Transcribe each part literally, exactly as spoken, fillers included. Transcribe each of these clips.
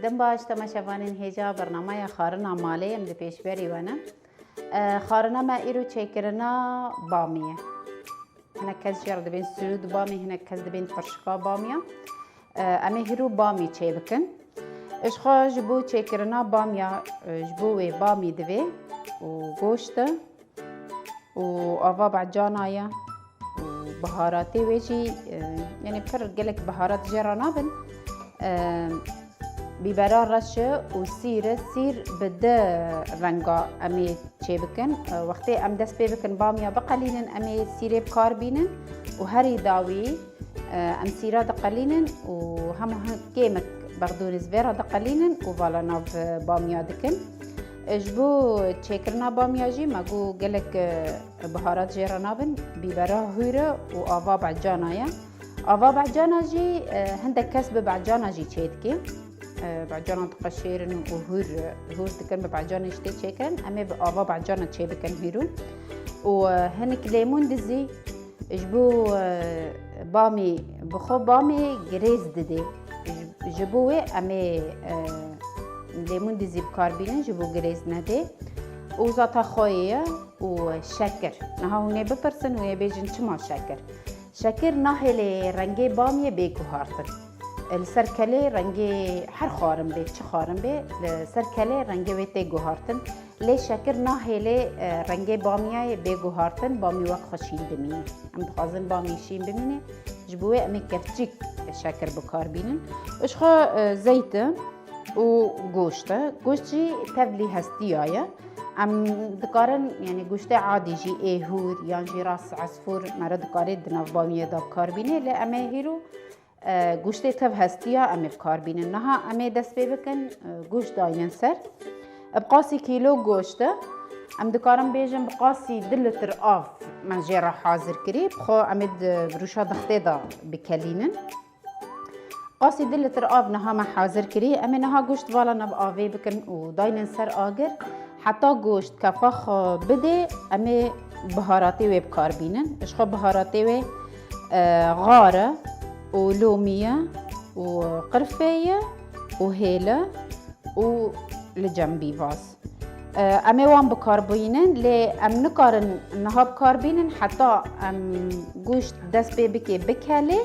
Dem baş temaşevanên hêja bernameya Xarina Malê em di pêşberî we ne. E, xarina me îro çêkirina bamî ye. Hinek kes jê re dibên sûd bamî, hinek kes dibên tirşika bamiya. E, em ê hîro bamî çêbikin. Ji xwe ji bo çêkirina bamiya, e, ji bo wê bamî divê û goşt e û ava becana ye û biharatê wê jî, e, yanî pir gelek biharat jê re nabin. E, bîbera reş e û sîr e. Sîr bi di renga em ê çêbikin. E, wextê em dest pê bikin bamiya biqelînin, em ê sîrê bi kar bînin û herî dawî, e, em sîra diqelînin û hema hin kêmek bexdûnîz vê re diqelînin û vala nav bamiya dikin. E, ji bo çêkirina bamiya jî me got gelek, e, biharat jê re nabin. Bîbera hûr e û ava becana ye. Ava becana jî, e, hindek kes bi becana jî çêdike. E, becana diqeşêrin û hûr, hûr dikin, bi becanê ji tê çêkirin. Em ê bi ava becana çêbikin hîro. Û, e, hinek lêmûn dizî ji bo, e, bamî, bi xwe bamê girêz didê. Ji, ji bo wê em ê, e, lêmûn dizî bi kar bînin, ji bo girêz nedê. Û zata xweyê ye û şekir. Niha hûn ê bipirsin, hûn ê bêjin çima şekir? Şekir nahêlê rengê bamiyê bê guhartin. Li ser kelê rengê her xwarin bê, çi xwarin bê, li ser kelê rengê wê tê guhartin. Lê şekir nahêlê, e, rengê bamiyayê bê guhartin, bamî wek xwe şîn bimîne. Em dixwazin bamî şîn bimîne, ji bo wê em ê kevçîk şekir bi kar bînin. Ji xwe, e, zeyt e û goşt e. Goşt jî tevlî hestiya ye. Em dikarin, yanî goştê adî jî ê hûr yan jî ras esfûr me re dikarê di nav bamiyê de bi kar bînê, lê em ê hîro, e, goştê tev hestiya em ê bi kar bînin. Niha em ê dest pê bikin, e, goşt daynin ser. Bi qasî kîlo goşt e. Em dikarin bêjin bi qasî du lîtir av me jê re hazir kirî. Bi xwe em ê di rûşa dixtê de bikelînin. Qasî du lîtir av niha me hazir kirî. Em ê niha goşt vala nav avê bikin û daynin ser agir. Heta goşt kefa xwe bidê, em ê biharatê wê bi kar bînin. Ji xwe biharatê wê, e, xar e û lomî ye û qirfê ye û hêl e û li cem bîvaz. E, em ê wan bi kar bînin, lê em nikarin niha bi kar bînin, heta em goşt dest pê bike bikelê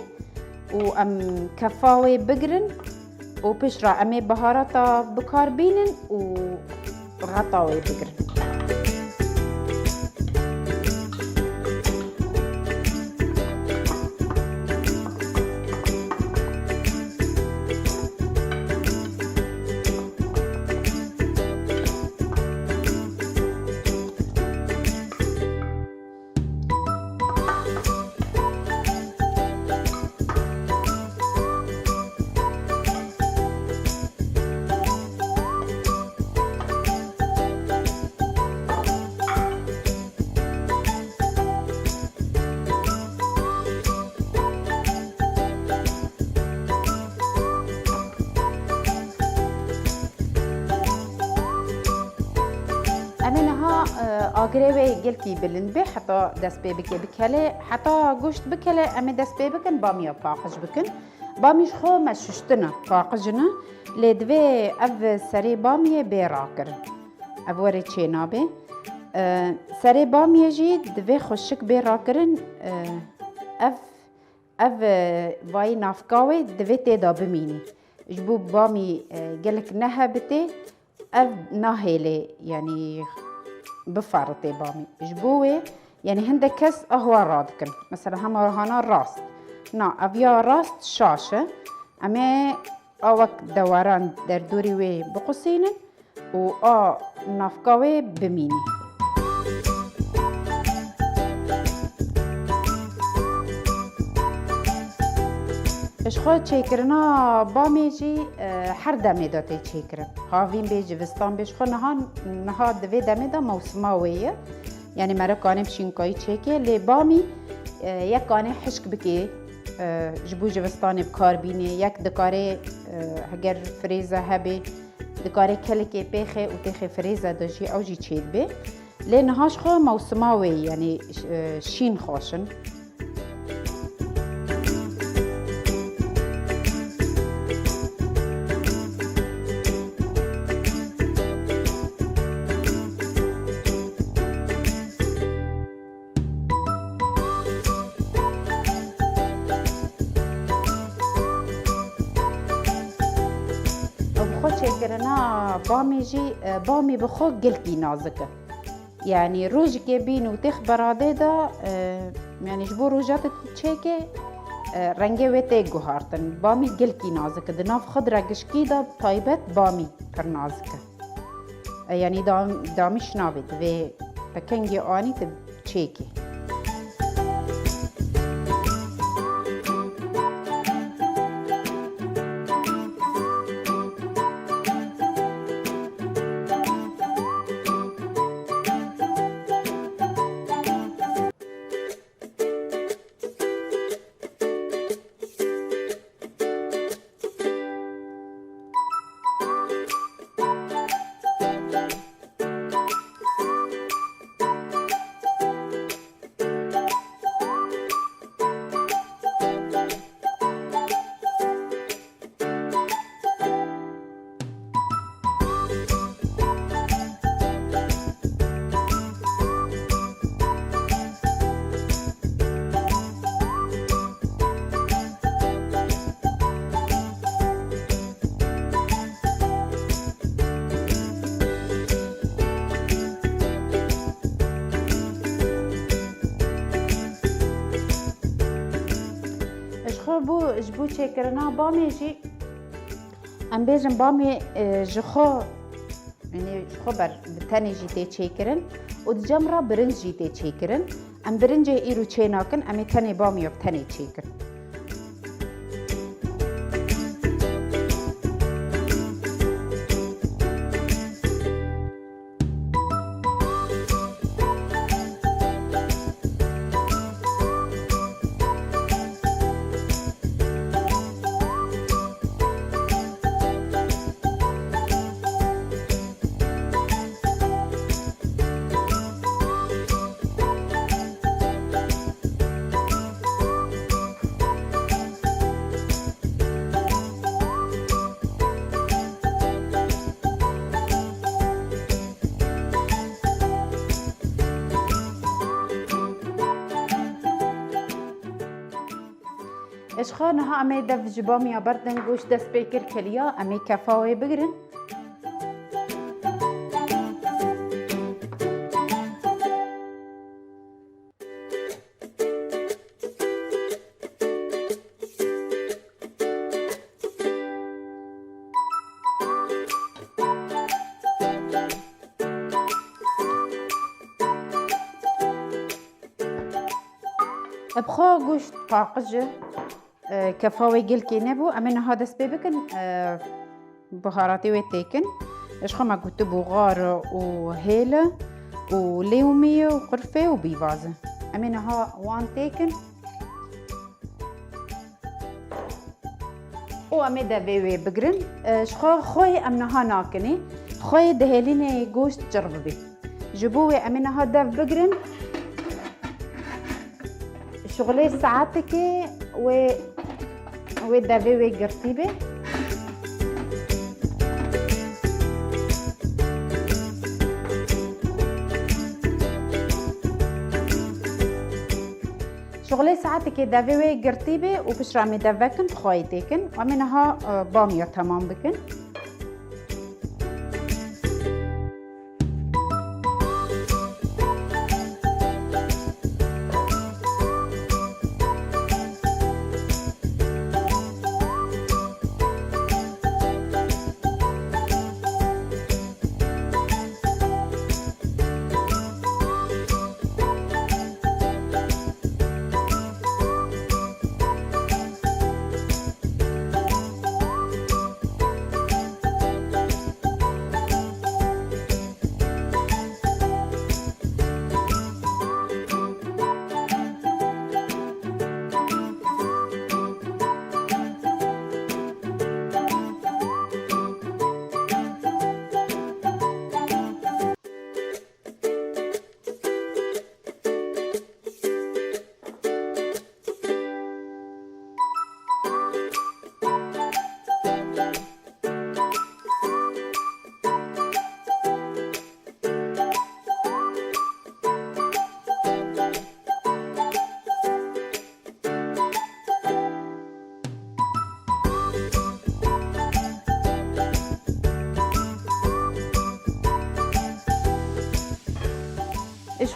û em kefa wê bigirin û piştre em ê biharata bi kar bînin û xeta wê bigirin. Em ê niha, e, agirê wê gelkî bilind be, heta dest pê bike bikelê. Heta goşt bikele, em ê dest pê bikin, bamiya paqij bikin. Bamî ji xwe me şuştine, paqijine, lê divê ev serê bamiyê bê rakirin. Ev were çê nabe. E, serê bamiyê jî divê xweşik bê rakirin. E, ev, ev, e, vayî navka wê divê tê de bimînî. Ji bo bamî, e, gelek nehebitê, ev nahêlê, yanî biferitê bamî. Ji bo wê, yanî hindek kes ahwa radikin. Mesela hema hana rast. Na, ev ya rast şaş e. Em ê a wek dewaran derdorî wê biqusînin û a navka wê bimînî. Ji xwe çêkirina bamê jî, e, her demê de tê çêkirin. Havîn bê, zivistan bê, ji xwe niha, niha di vê demê de mewsima wê ye. Yanî mere kanê bi şînkayî çêke, lê bamî, e, yek kanê hişk bikê, e, ji bo zivistanê bi kar bînê, yek dikarê, e, heger firêze hebe, dikarê kelekê pêxê û têxê firêze de jî ew jî çêdibe. Lê niha ji xwe mewsima wê, yanî, e, şîn xweş in. Bi xwe çêkirina bamê jî, e, bamê bi xwe gelkî nazik e. Yanî rojikê bîn û têx beradê de, e, yanî ji bo roja te çêke, e, rengê wê tê guhartin. Bamî gelkî nazik e. Di nav xwe di re gişkî de taybet bamî pir nazik e. E, yanî dam-, damî şinavê divê te kengê anî te çêkê. Ji xwe bû, ji bo çêkirina bamê jî, em bêjin bamê, e, ji xwe, yanî ji xwe ber bi tenê jî tê çêkirin û di cem re birinc jî tê çêkirin. Em birincê îro çê nakin, em ê tenê bamê bi tenê çêkin. Ji xwe niha em ê dev ji bamiya berdin, goşt dest pê kir keliya, em ê kefa wê bigirin. Bi xwe goşt paqij e, e, kefa wê gelkê nebû. Em ê niha dest pê bikin, e, biharatê wê têkin. Ji xwe me gotibû xar û hêl û lêwmî û qirfê û bîvaz e. Em ê niha wan têkin. Û em ê devê wê bigirin. E, ji xwe xweyê em niha nakinê. Xweyê dihêlînê goşt çir bibê. Ji bo wê em ê niha dev bigirin. Şixulê saetekê wê, wê devê wê girtî bê. Şixulê saetekê devê wê girtî bê û piştre em ê dev vekin, xweyê têkin. Em ê niha, e, bamiya temam bikin.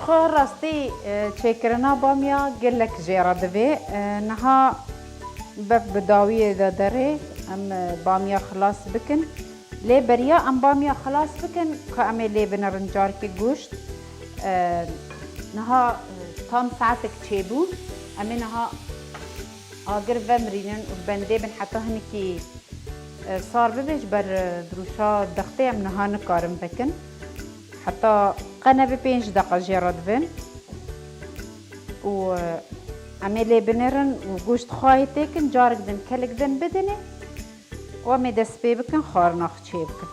Xwe rastî, e, çêkirina bamya gelek jê re divê. E, niha bev bi dawiyê de derê, em, e, bamya xilas bikin. Lê beriya em bamya xilas bikin, ka em ê lê binirin carkê goşt. E, niha, e, tam saetek çêbû. Em ê niha agir vemirînin û bendê bin heta hinekî, e, sar bibe, ji ber, e, di rûşa dextê em niha nikarin vekin. Heta qe nebe pênc deqa jê re divin. Û, e, em ê lê binêrin û goşt xwayê têkin, carek din kelik din bidinê û em ê dest pê bikin xwarina xwe çê bikin.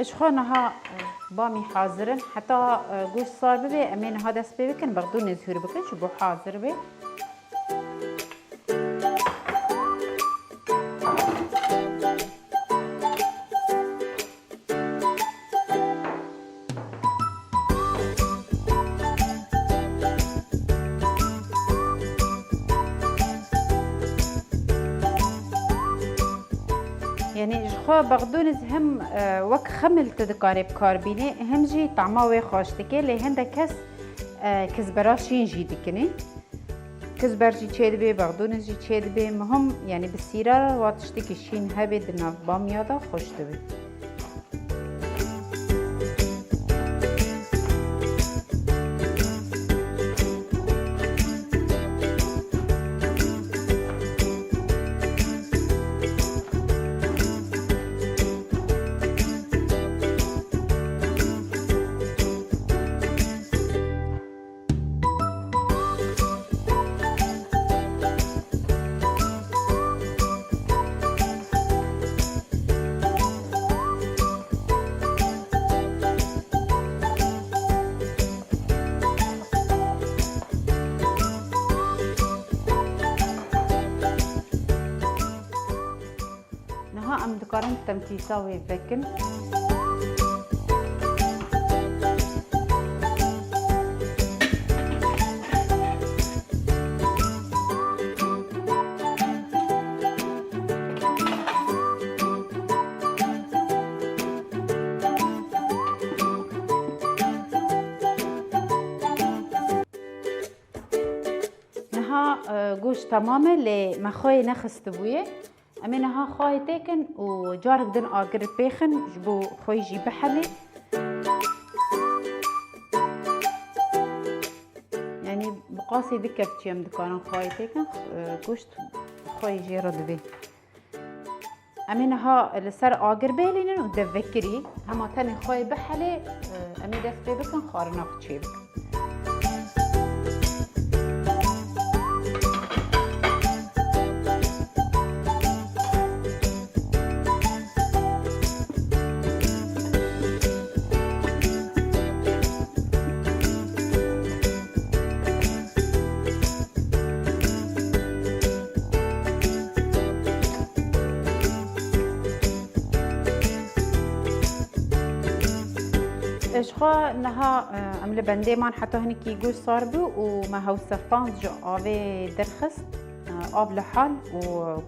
Ji xwe niha, e, bamî hazir in. Heta, e, goşt sar bibe, em ê niha dest pê bikin, bexdûnê zûr bikin, ji bo hazir be. Yanî ji xwe bexdûniz him, e, wek xemil tu dikarê bi kar bînê, him jî tama wê xweş dike, lê hindek kes, e, kizbera şîn jî dikinê. Kizber jî çêdibe, bexdûniz jî çêdibe. Muhim, yanî bi sîra re wa tiştekî şîn hebe di nav bamya de xweş dibe. Niha em dikarin temtîsa wê vekin. Niha, e, goşt temam e, lê me xweyê nexistibûye. Em ê niha xwayê têkin û carek din agir pêxin, ji bo xweyî jî bihelê. Yanî bi qasî du kevçî em dikarin xwayê têkin, e, goşt xweyî jê re divê. Em ê niha li ser agir bêlînin û devvekirî, hema tenê xweyê bihelê, e, em ê dest pê bikin xwarina xwe çê bikin. Ji xwe niha, e, em li bendê man heta hinekî goşt sar bû û me hewsefand ji avê derxist, e, av li hal û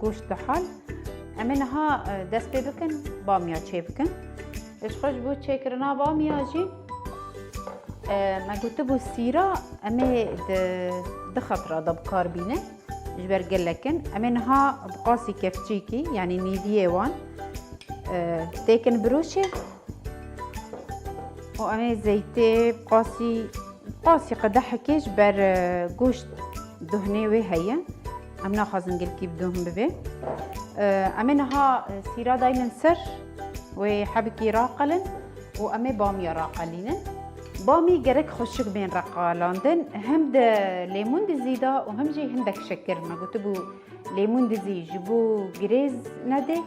goşt li hal. Em ê niha, e, dest pê bikin, bamya çê bikin. Ji xwe ji bo çêkirina bamya jî, e, me gotibû sîra em ê di du xetra de bi kar bînin. Ji ber gelek in. Em ê niha bi qasî kevçîkî, yanî nîviyê wan, e, têkin birûşê û em ê zeytê bi qasî, bi qasî qedehekê ji ber, e, goşt duhnê wê heye. Em naxwazin gelkî bi duhum bibe. Em ê niha, e, sîra daynin ser, wê hebikî raqelin û em ê bamiya raqelînin. Bamî gerek xweşik bên reqalandin, him di lêmûn dizî de û him jî hindek şekir. Me gotibû, lêmûn dizî ji bo girêz nedê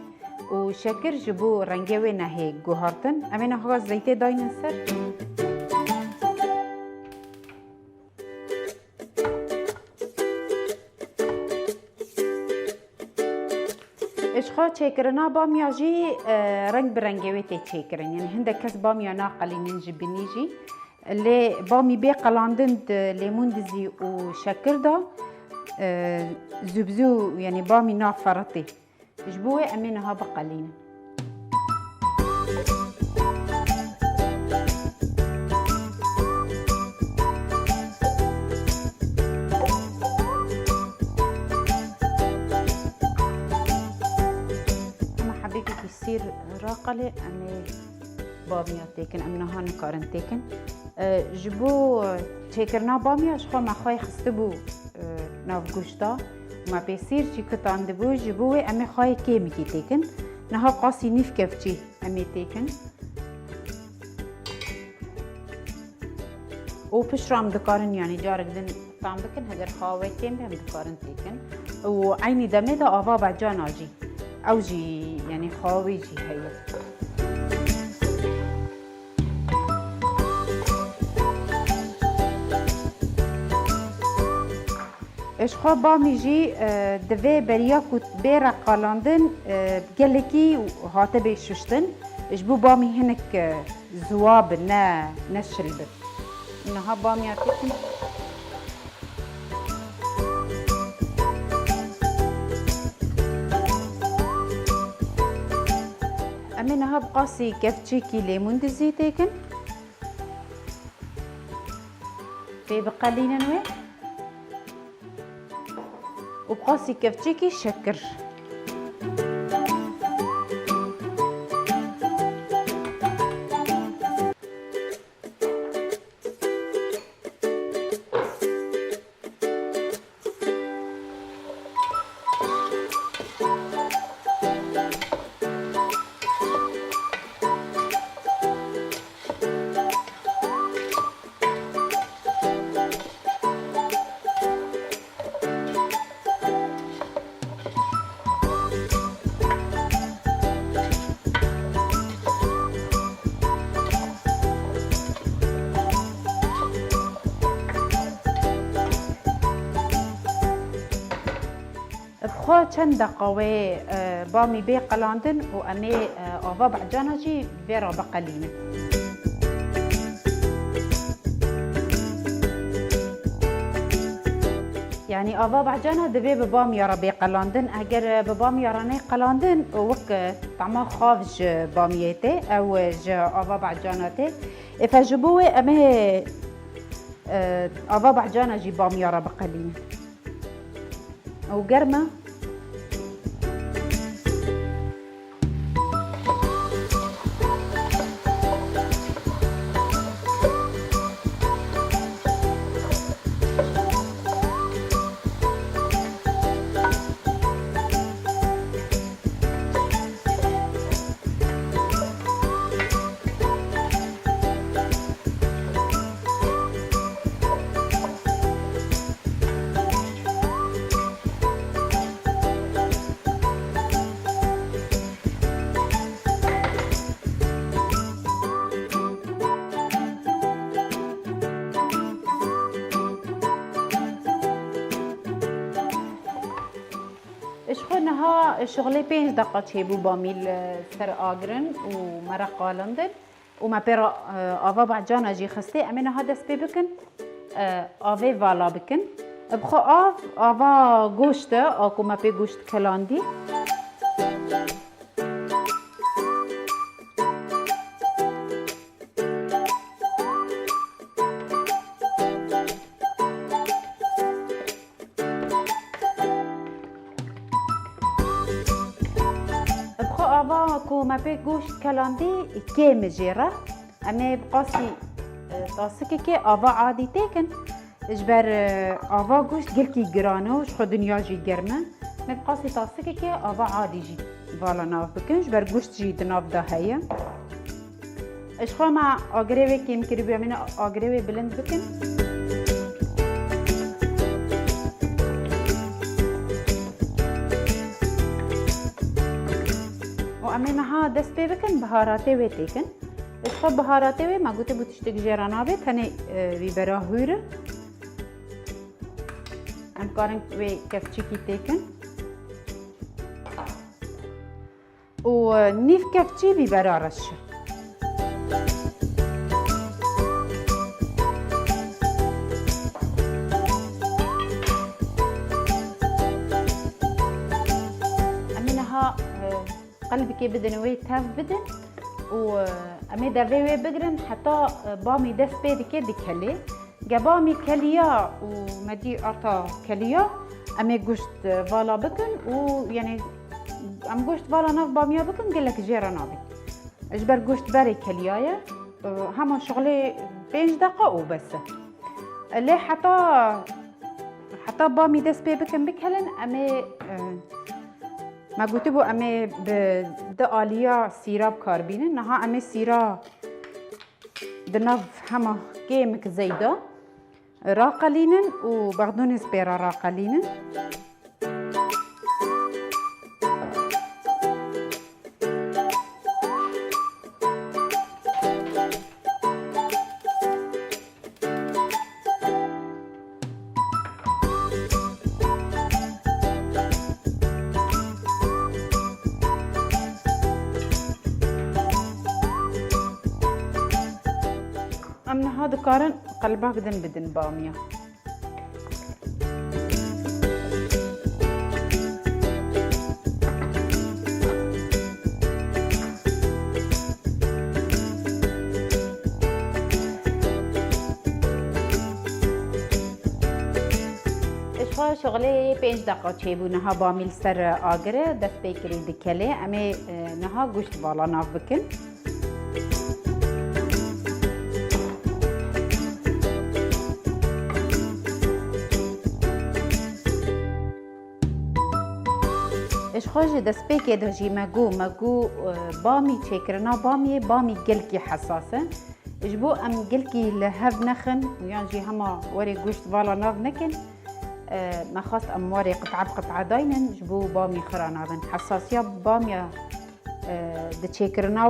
û şekir ji bo rengê wê nehê guhartin. Em ê niha zeytê daynin ser. Ji xwe çêkirina bamya jî, e, reng bi rengê wê tê çêkirin. Yanî hindek kes bamya naqelînin ji binî jî. Lê bamî bê qelandin di lêmûn dizî û şekir de, e, zû bi zû, yanî bamî naferitê. Ji bo wê em ê niha biqelînin. Em hebekekî sîr raqelê, em ê bamiya têkin, em niha nikarin têkin. E, ji bo çêkirina bamiya ji xwe me xweyê xistibû, e, nav goşta. Me pê sîr jî kitandibû, ji bo wê em ê xweyê kêmikî têkin. Niha qasî nîv kevçî em ê têkin. Û piştre em dikarin, yanî carek din tam bikin, heger xawa we kêm be, em dikarin têkin. Û eynî demê de ava becana jî, ew jî, yanî xawa wê jî heye. Ji xwe bamî jî, e, divê beriya ku bê reqalandin, e, gelekî hatibê şuştin. Ji bo bamî hinek, e, ziwa bi, ne, ne şil bi. Niha bamiya têkin. Em ê niha bi qasî kevçîkî lêmûn dizî têkin. Pê biqelînin wê. Û bi qasî kevçekî şekir. Bi xwe çend deqa wê, e, bamî bê qelandin û em ê, e, ava behcana jî vê re biqelînin. Yanî ava behcana divê bi bamiya re bê qelandin. Eger, e, bi bamiya re neyê qelandin, wek, e, tama xav ji bamiyê tê, ew, e, ji ava behcana tê. Êfe ji bo wê em ê, e, ava behcana jî bamiya re biqelînin. Ew germ e. Ji xwe niha şixulê pênc deqa çêbû bamî li ser agirin û mere qalindin. Û me pê re, e, ava behcana jî xistê. Em ê niha dest pê bikin, e, avê vala bikin. Bi xwe av, ava goşt e, a ku me pê goşt kelandî. Bi xwe ava ku me pê goşt kelandî kêm e jê re. Em ê bi qasî, e, tasikekê ava adî têkin. Ji ber, e, ava goşt gelkî giran e û ji xwe dinya jî germ e. Me bi qasî tasikekê ava adî jî vala nav bikin. Ji ber goşt jî di nav de heye. Ji xwe me agirê wê kêm kiribû, em ê agirê wê bilind bikin. Û em ê niha dest pê bikin, biharatê wê têkin. Ji xwe biharatê wê me gotibû tiştek jê re nabe, tenê, e, bîbera hûr e. Em karin wê kevçîkî têkin. Û, e, nîv kevçî bîbera reş e. Em ê niha, e, qelbikê bidin wê, tev bidin û, e, em ê devê wê bigirin heta, e, bamî dest pê dike dikelê. Ge bamî keliya û me dî arta keliya, em ê goşt, e, vala bikin û, yanî, em goşt vala nav bamiya bikin, gelek jê re nabe. Ji ber goşt berê keliya ye, e, hema şixulê pênc deqa û bes e. E, lê heta, heta bamî dest pê bikin bikelin, em ê, e, me gotibû em ê bi di aliya sîra bi kar bînin. Niha em ê sîra di nav hema kêmik zeyda raqelînin û bexdûnêz pê re raqelînin. Em niha dikarin qelbek din bidin bamiya. Ji xwe şixulê pênc deqa çêbû, niha bamî li ser agir e, dest pê kirî dikelê. Em ê, e, niha goşt vala nav bikin. Ji xwe ji destpêkê de jî me got, me got, e, bamî çêkirina bamiyê, bamî gelkî hesas e. Ji bo em gelkî li hev nexin û yan jî hema werê goşt vala nav nekin, e, me xwest em warê qit'a bi qit'a daynin, ji bo bamî xira nabin. Hesasiya bamiya, e, di çêkirina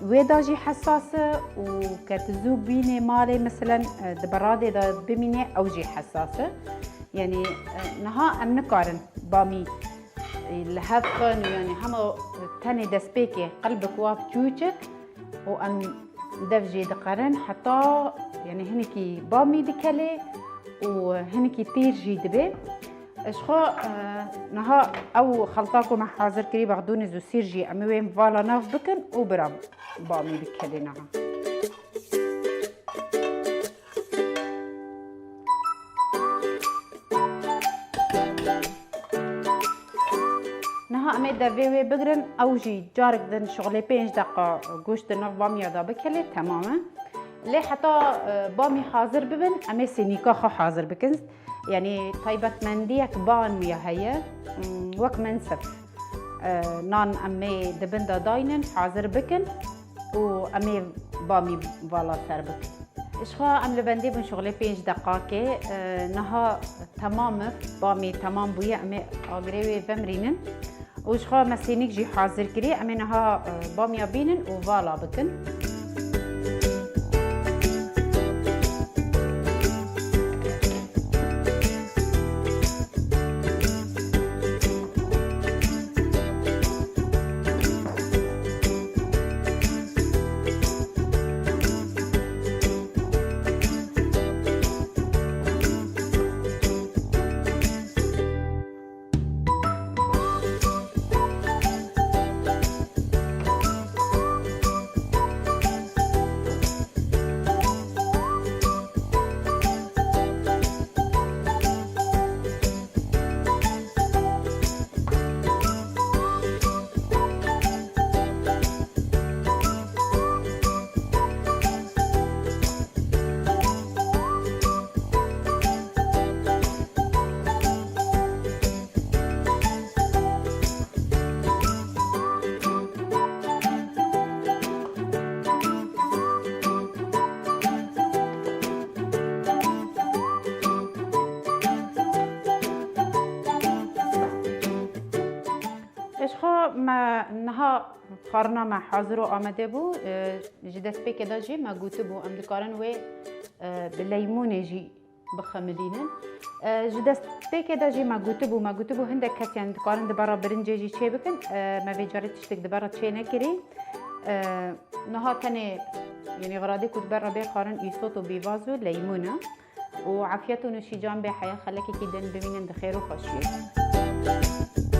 wê de jî hesas e û ke tu zû bînê malê, meselen, e, di beradê de bimîne, ew jî hesas e. Yanî, e, niha em nikarin bamî, e, li hev xin û, yanî, hema tenê destpêkê qelbik wa biçûçik û em dev jê diqerin heta, yanî, hinekî bamî dikelê û hinekî tîr jî dibe. Ji xwe, e, niha ew xelta ku me hazir kirî, bexdûnêz û sîr jî em ê wê vala nav bikin û bira bamî dikelê niha. Niha em ê devê wê bigirin, ew jî carek din şixulê pênc deqa goşt di nav bamiya de bikelê, temam e. Lê heta, e, bamî hazir bibin, em ê sênîka xwe hazir bikin. Yanî taybetmendiyek bamiya heye, mm, wek mensif. E, nan em ê di bin de daynin, hazir bikin û em ê bamî vala ser bikin. Ji xwe em li bendê bûn şixulê pênc deqakê, e, niha temam e, bamî temam bûye, em ê agirê wê vemrînin. Û ji xwe me sênîk jî hazir kirî, em ê niha, e, bamiya bînin û vala bikin. Me niha xwarina me hazir û amade bû. E, ji destpêkê de jî me gotibû, em dikarin wê, e, bi leymûnê jî bixemilînin. E, ji destpêkê de jî me gotibû, me gotibû hindek kes, yanî, dikarin di bera birincê jî çê bikin. E, me vê carê tiştek di bera çê nekirî. E, niha tenê, yanî, xiradê ku di bera bê xwarin îsot û bîvaz û leymûn e. û afiyet û nûşîcan bê, heya xelekekî din bimînin di xêr û xweşiyê.